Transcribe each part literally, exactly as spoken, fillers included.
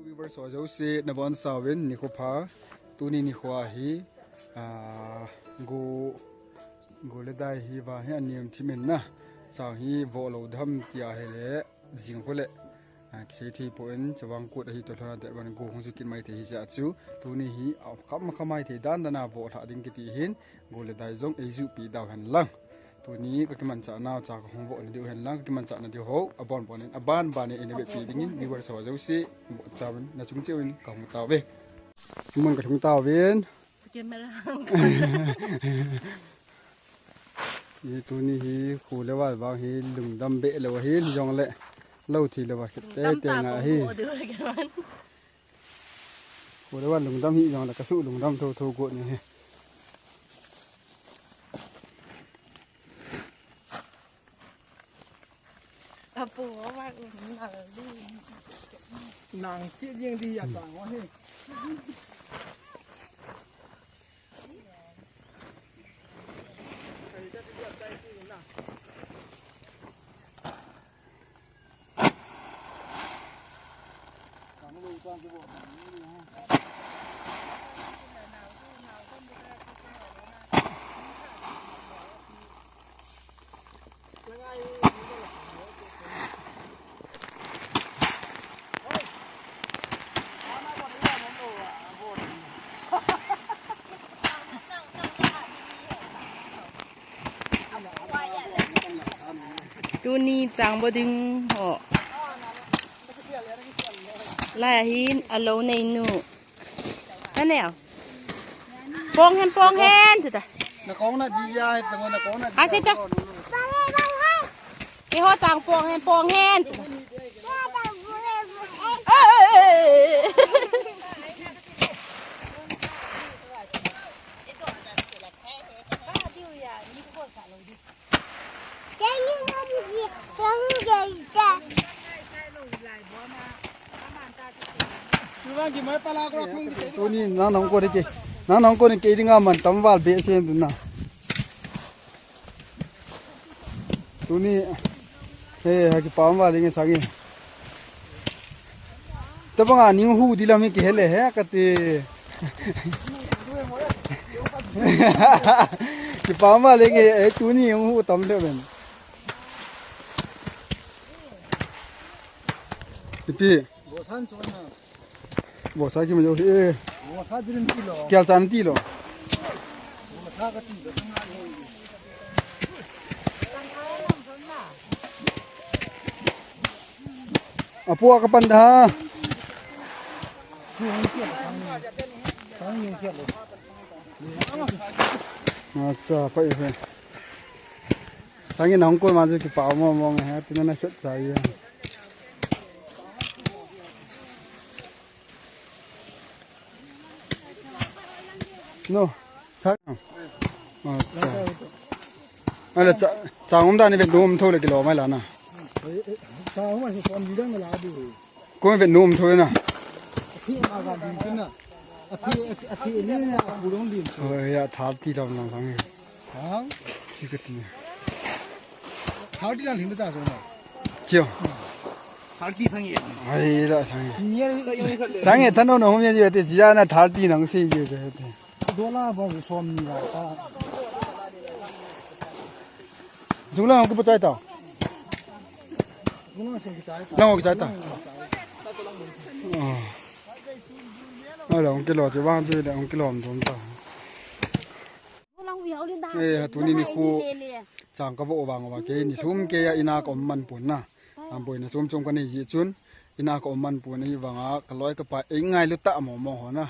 Viewers ho jouse nabonchauvin nikho pha. Tuni nikho hi, ah, go, go le dai hi vang hi aniam thim in na. Chang hi voh lou dem ti ahile jing khu le, ah, kisei thei poi, chuvang kut ahi toh lhona deh ban go hung ju kit mai thei hi jeh chun. Tuni hi, ah, kham kham mai thei dan dan a voh lha ding kiti hin. Go le dai jong eiju pi dau hen lang. Tuni ka kimanchah nau cha ka hung voh na diu hen lang, ka kimanchah na diu ho, abon bon in, aban ban in eina vetpi dingin, viewers ho jouse, voh chan, nachung cheh uvin, ka hung tauve. Mun ka hung tauvin. Camera. Hi tuni hi, kho le val vang hi, lungdam be lou hi, jong le, lou thi lou va, khit te te nga hi. Kho le val lungdam hi jong le, ka su lungdam tho tho go ni hi. Apu, ma, nang di. Nang chi jing di ya ta ngo he. Tuni chang bo ding ho. Lai hin alou nei nu. Aneo. Pong hen, pong hen, tita. Na kong na di ya, tengok na kong na di. Asita. Keiho chang pong hen, pong hen. Tuni nang nang ko de ke. Nang nang ko ni ke dinga man tam val be sen na. Tuni, he, ha kipah val inge sange. Tabang a ning hu di lam hi kihel e he kati. Kipah val inge, eh, tuni hu tam le ben. Ipi. Vohsa kima jo hi e. Vohsa din ti lo. Kial chan ti lo. Vohsa ka ti lo. Apu a ka pan da. Acha, pai he. Sange nang ko ma kipah mo mo he, tina na khet chai. No. Chang. Acha. Ala cha, chang um da ni vet dum tho le kilo mai la na. Chang um ai som di dang la du. Ko vet dum tho na. Athi ma ga din na. Athi, athi ni na bu dong din. Oh, ya thar ti dam lang sang. Hang? Sikit ni. Thirty lang hing ta so na. Kyo. Thirty thang ye. Ai la thang ye. Ni ye ka yung ka le. Thang ye thano no hum ye ye te jia na thirty nang si ye ye te. Dollar ba som ni la ta. Jung lang ko pa chai ta. Jung lang se ki chai ta. Lang ko ki chai ta. Ah. Ai la hung kilo che wang che le hung kilo dom ta. Eh, tuni nikho chang ka vo vang uva kei nilhum kei a ina ka um man pon na. Am boina chom chom ka nei ji chun ina ka um man pon ahi vanga ka loi ka pai ei ngailu ta mo mo ho na.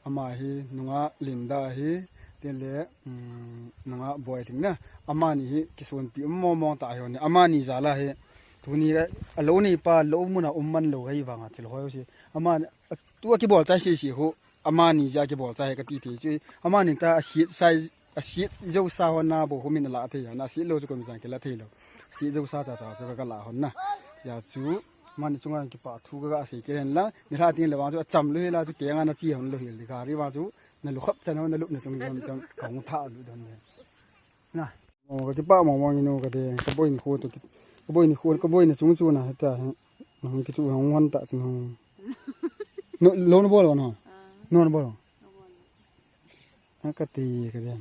Ama hi nunga Linda hi tin le, um, nunga Boi tin na. Amani hi kisonpi um mo mo ta hi ho ni. Amani jal a hi tuni a lo nei pa lo mun a um man lo ahi vanga thil hoi si. Ama tu a kibol chai si si ho. Amani ja kibol cha he ka ti thei chu. Amani ta a siet sai, a siet jo sa ho na bo ho min la thei na, siet lo chu ko min jang kila thei lo. Siet jo sa cha cha chu ka la hon na. Ja chu, mani chunga kipah thu ka ga sei ke hen la, ni la tin le wa chu a cham lo he la chu ke nga na chi hon lo he le ka ri wa chu, na lu khap chan ho na lu na chung jom jom ka hung tha lu don le. Na. Oh, ka kipah mong mong inu ka de, ka boi ni khu tu, ka boi ni khu, ka boi na chung chu na heta, nang ki chu hong hon ta chu hong. No, lo na bol na. No na bol. Akati ka dia.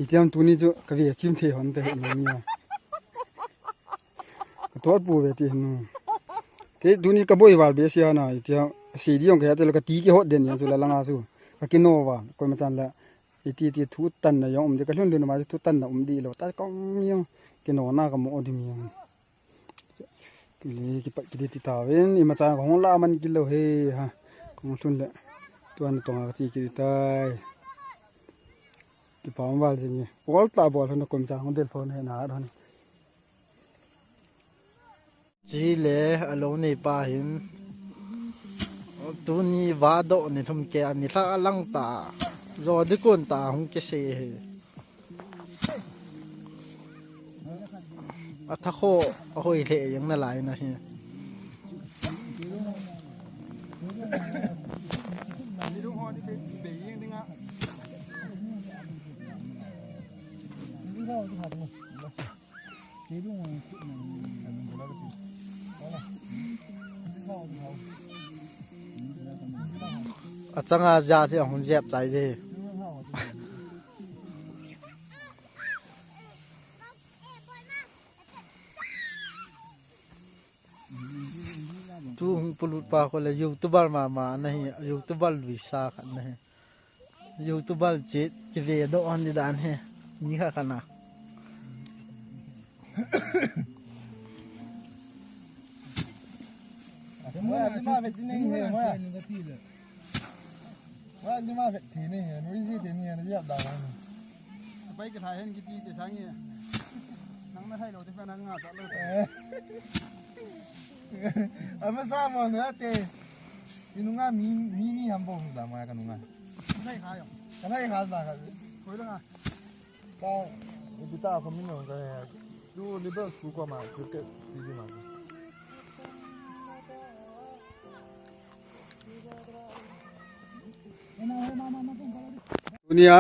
Itiam tuni chu ka ve chim thei hon te he ni ni. Ka tol pu ve ti nu. Ke tuni ka boi val be sia na itiam si di ong ka ya te lo ka ti ki hot den ya chu la langa chu. Ka ki no val ko ma chan la. Iti ti thu tan na yong um de ka lhun lhun ma thu tan na um di lo ta kong yong. Ki no na ka mo di mi yong. Kile kipat kile ti tauvin, imacha kahung la man kilo he ha. Kahung lhun le. Tuan tonga kachi kiti tai. Kipah val jing e. Ol ta bol hon kom cha hung del phone he na hon. Chile alo nei pa hin. Tuni vado ni lhum ke ani lha lang ta. Zo di kun ta hung ke se he. A thakho a hoi hle jeng na lai na hi. A changa ja thi a hun jep chai de. Tu hung pulut pa ko le YouTuber mama na hi, YouTuber lui sa khat na hi. YouTuber chit ki ve do an di dan hi. Mi kha kana. Wa, lima vet thei nei he, wa. Wa, lima vet thei nei he, noisy thei nei he, na jap da wa. Pai ka thai hen kiti te sang ye. Nang na thai lo te fa nang nga ta lo. Eh. Ama sa mo na te. Inu nga mi, mi ni ham bong da ma ka nu nga. Thai kha yo. Ka thai kha da ka. Koi lo nga. Ka, kita ko min no ka. Tu ni ba su ko ma, cricket ti ma. Tunia,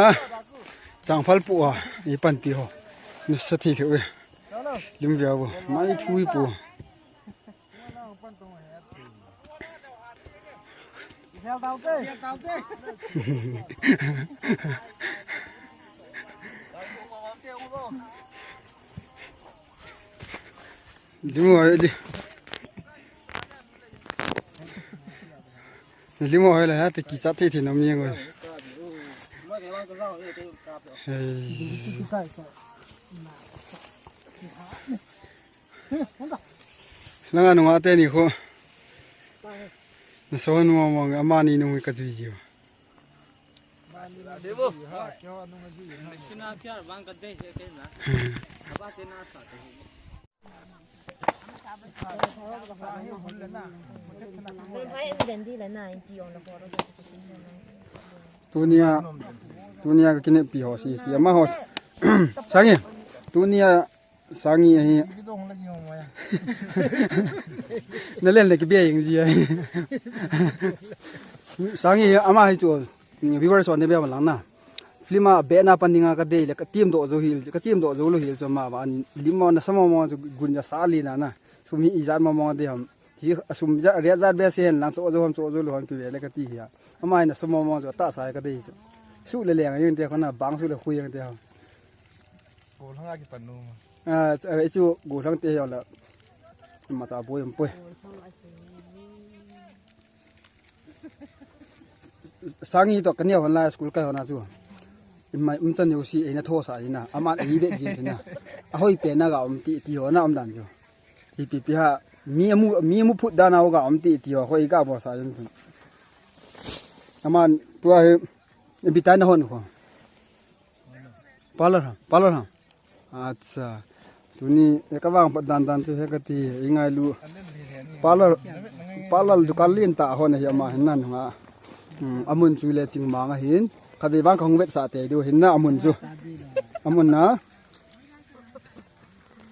changphal pu a, i panpi ho. Nasa thei thei ve. Lim via vo, mai thui pu. Lim ho, lim. Lim ho la ha, te kicha thei thei nam yeng ho. Hey. Langa nunga te ni kho. Na so nu mo mo ama ni nu ka jui jiu. Tunia, tunia ka kinepi ho si si ama ho. Sangi, tunia Sangi ahi. Na len le kibe jing ji ahi. Sangi ama hi chu viewers on ne be lang na. Film a be na pan dinga ka dei le ka team do jo hil, ka team do jo lo hil chu ama ba an lim mo na samo mo chu gun ja sa li na na. Sum hi ijat mo mo de ham. Ti asum ja ria jat be se hen lang chu jo ham chu jo lo ham ki be le ka ti hi a. Ama hi na samo mo chu ta sa ka dei chu. Su le leng yin te khona bang su le khu yang te ham. Ko lhang a ki pan nu. A, chu gollhang te hi la. Imacha boi um poi. Sangi to kani hon la school kai hon a chu. Ima um chan yo si eina tho sa ina. Aman ei ve jin tina. A hoi pe na ga um ti ti hon a um dan chu. Ipi pi ha mi amu mi amu phut dan a ga um ti ti ho hoi ga bo sa jin tin. Aman tua hi bitai na hon ko. Parlor ha, parlor ha. Acha. Tuni, e ka vang pat dan dan chu he ka ti, i ngai lu. Parlor, parlor dukan lien ta hon ahi ama hin na nunga. Hmm, amun chu le chingmang ahin. Ka ve vang ka hung vet sa te diu hin na amun chu. Amun na.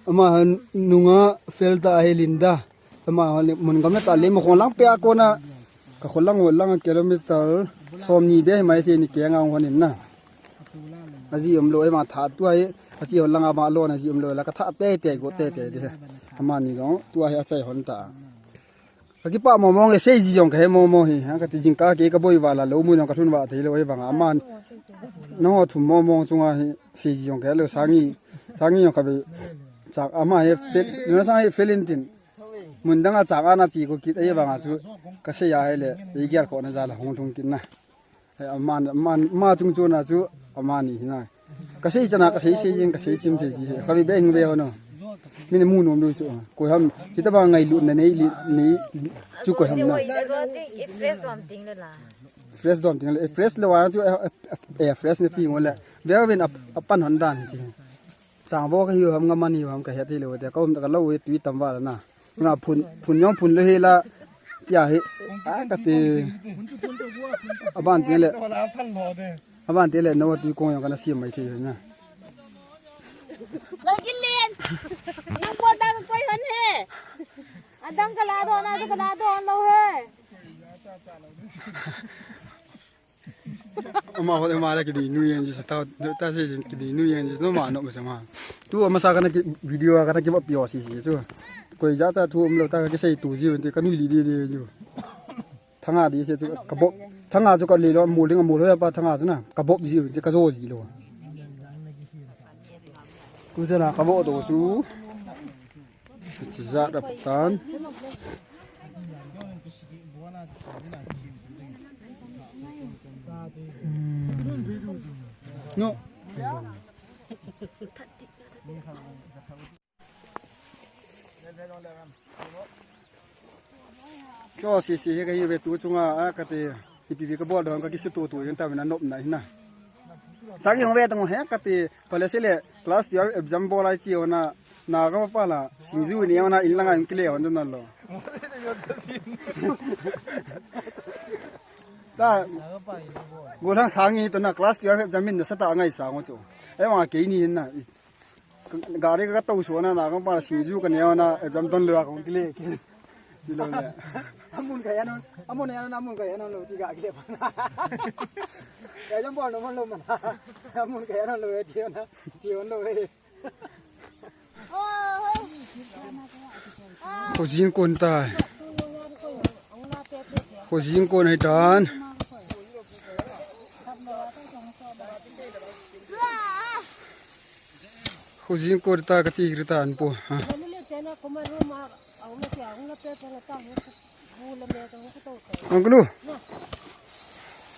Ama hin nunga fel ta ahi Linda. Ama hon mun gam na ta le mo khon lang pe a kona. Ka khon lang hon lang kilometer som ni be mai thei ni ke ngang hon in na. Aji um lo ema tha tu ai. Aji hon lang ama lo na ji um lo la ka tha te te go te te de. Ama ni jong tu ai achai hon ta. Ka kipah mong mong e, seiji jong ka he mong mong hi. Ha, ka ti jingkah kei ka boi val a lou mun jong ka lhun val thei lou hi vang a. Aman, nangho thum mong mong chunga hi seiji jong ka he lou, sangi, sangi jong ka be. Chak ama hi fel, na sang hi fel in tin. Mun dang a chak ana chi ko kit ahi vang a chu ka sei a hi le, i gel ko na ja la hung thung kin na. He, ama, ama, ama chung chun a chu, ama ni hi na. Ka sei chana, ka sei sei jing, ka sei chim sei ji. Ka be be hing be ho no. Min mu nom lu chu. Ko ham, hita ba ngai lu na nei li, nei chu ko ham na. Fresh dom ting le la. Fresh dom ting le, fresh le wa chu, eh, eh, eh, fresh na ting le. Be ben ap, apan hon dan chi. Chang bo ka hiu ham nga man hiu ham ka het hi lo te. Ka um ta ka lo e tui tam val na. Na phun, phun jong phun lo hi la. Tia hi. A ka ti. Aban ti le. Aban ti le no tui kong jong ka na siam mai thei na. Lagi len. Nang bo dang koi han he. Adang ka la do na ka la do lo he. Ama ho le ma le kidi nu yen ji sa ta, ta se jin kidi nu yen ji no ma no ma sa ma. Tu ama sa kana ki video kana ki ba pio si si chu. Koi ja cha thu um lo ta ka ki sei tu ji te ka nui li di di ju. Thanga di se chu ka bo. Thanga chu ka le lo mo ling mo lo pa thanga chu na. Ka bo ji te ka jo ji lo. Tu se la ka bo to chu. Chu chu ja da tan. No. Kyo si si he ka hi ve tu chunga a ka te ipi ipi ka bol don ka ki su tu tu yin ta ve na nop na hi na. Sagi hong ve tong he ka ti college le class twelve exam bol ai chi ona na ka pa la singju ni ona in langa in kile on na lo. Ta go lang sangi to na class twelve exam min na sa ta ngai sa ngo chu. Ai ma ke ni na. Gari ka to so na na ka pa singju ka ne ona exam don lo ka kile. Kilo le. Amun ka yanon, amun yanon, amun ka yanon lo ti ga kile pa na. Exam bol no man lo man. Amun ka yanon lo ti ona, ti on lo e. Khojin kon tai. Khojin kon hai tan. Khojin kon ta ka chi ri tan po. Ha. Ang kulu.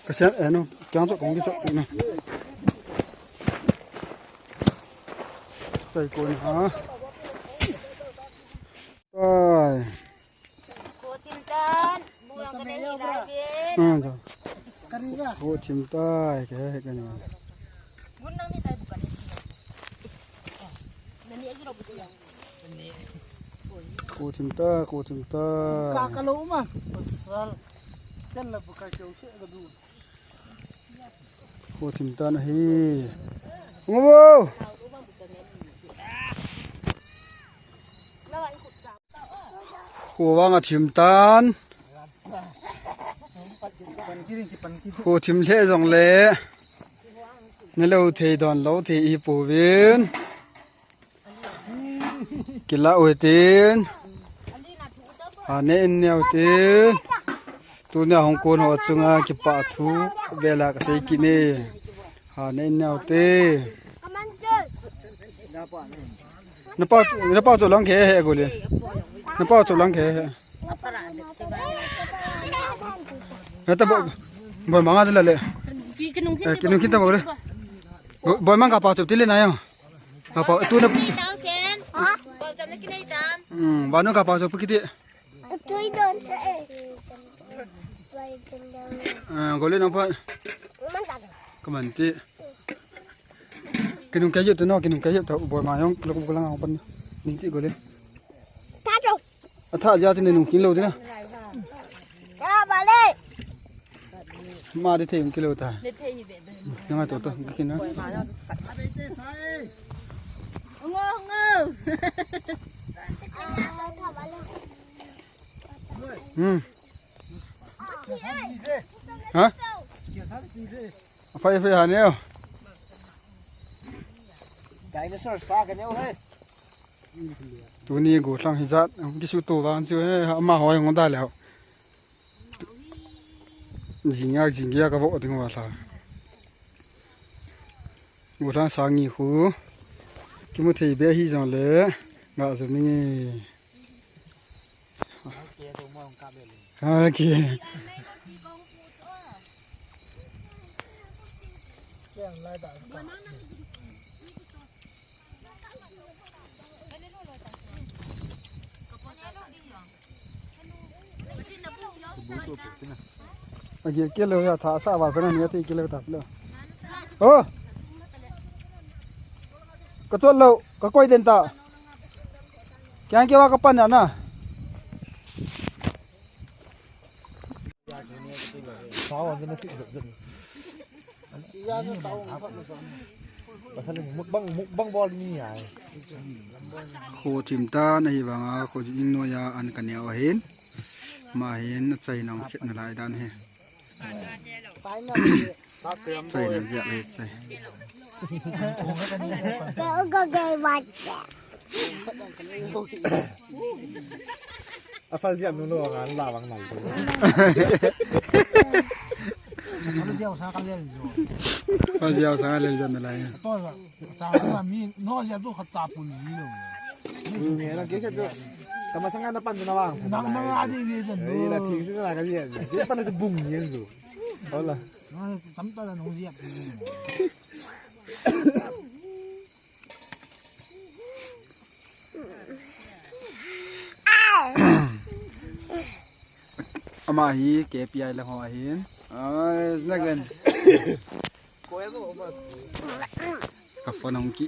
Ka sian, eh, no, kiang to kong di chok na. Sai ko na. Ai. Ko thim tan, bu yang ka nei lai ve. Ah, ja. Ko thim tai, ke he ka ni. Bun nang ni tai bu ka nei. Nani aji ro bu yang. Ko thim ta, ko thim ta. Ka ka lo ma. Pasal. Kan la bu ka keu se ka du. Ko thim tan ahi. Ngo bo. Ko vang a thim tan. Ko thim le jong le. Ne lo thei don lo thei i po vin. Kila u tin. Ha ne in neo tin. Tunia hung kon ho chunga kipa thu vela ka sei kine. Ha ne in neo tin. Na pa, na pa cho lang ke he gole. Na pa cho lang ke he. Heta bo, bo manga la le. Ki kinung kin. Eh, kinung kin ta bo le. Bo, bo mang ka pa cho ti le na yo. Ka pa tu na. Hmm, ba no ka pa cho pu kiti. Tui don te e. Eh, gole na pa. Ka man ti. Kinung ke yo te no, kinung ke yo ta bo ma yong lo ko lang pan. Ning ti gole. Ta cho. A tha ja tin nung kin lo tin na. Ya ba le. Ma de thei kin lo ta. Ngai to to kin na. Ngo ngo. Hmm. Ha? Afai afai ha ne. Dinosaur sa ka ne he. Tuni gollhang hijat, kisuto vang chu, eh, amaho hung daleh. Jing'a, jing'a kavoh ding uva lha. Gollhang sang ni khu. Kimu thei be hijongleh, nga jong ni. Okay. Agi kilo ya tha sa ba kana ni ati kilo ta lo. Oh. Ka chot lo, ka koi den ta. Kyang ke wa ka pan na na. Sao ang na si. Pasal mukbang, mukbang bol ni ai. Kho thim tan ahi vanga, kho jing noiya an ka neo ahin. Ama hin achaina hung khet nalai dan ahi. Chaina jep ahi chai. Aphal jep nu lo ngan la vang nai. Aphal jep sa ka lel jo. Aphal jep sa ka lel jo nalai. To la. Cha mi no jep tu khat cha pun ji lo. Nge na ke tu. Kama sanga na pan na vang. Nang nang adi ni jan. Ei la thing sina ka jep. Ke pan na bung ni jo. Hola. Tam ta la nong jep. Ama hi K P I la ho ahin. Ai, na gen. Ka phone hung ki.